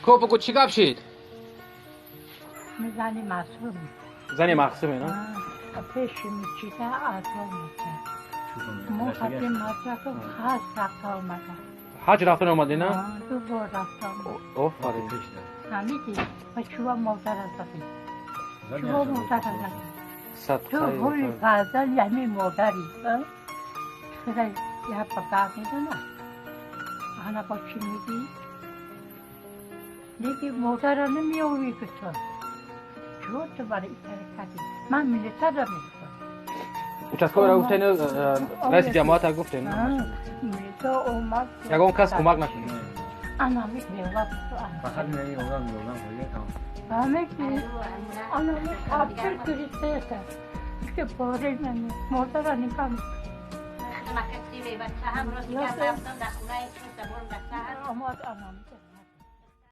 Хуб, бугу, чӣ гап шид? Зани Маъсум. Зани Мақсуме, на? Пеши мечида азо мекард. Мо хати мадраса ҳаҷ рафта омада. Ҳаҷ рафтан омадӣ, на? Ду бор рафта омада. Офарин. Ҳамиди ва чува модара задӣ. Чува модара задӣ. Ту ҳули фарзанди ҳамин модари. Худа як ба гап медона. Ана бо чӣ мегӣ? Лекин модара намеёвӣ гуфтон. Чего ту барои итара кардӣ? Ман милитсара мегуфтам. Участковый ра гуфтен, раиси ҷамоата гуфтен? Милиса омад. Ягон кас кӯмак накард? Ана мева. Фақат ёрдам, ёрдам. Фаҳмидӣ? Ана тафсир гирифтеса. Ки бори ман модара нигоҳ. Омад анам.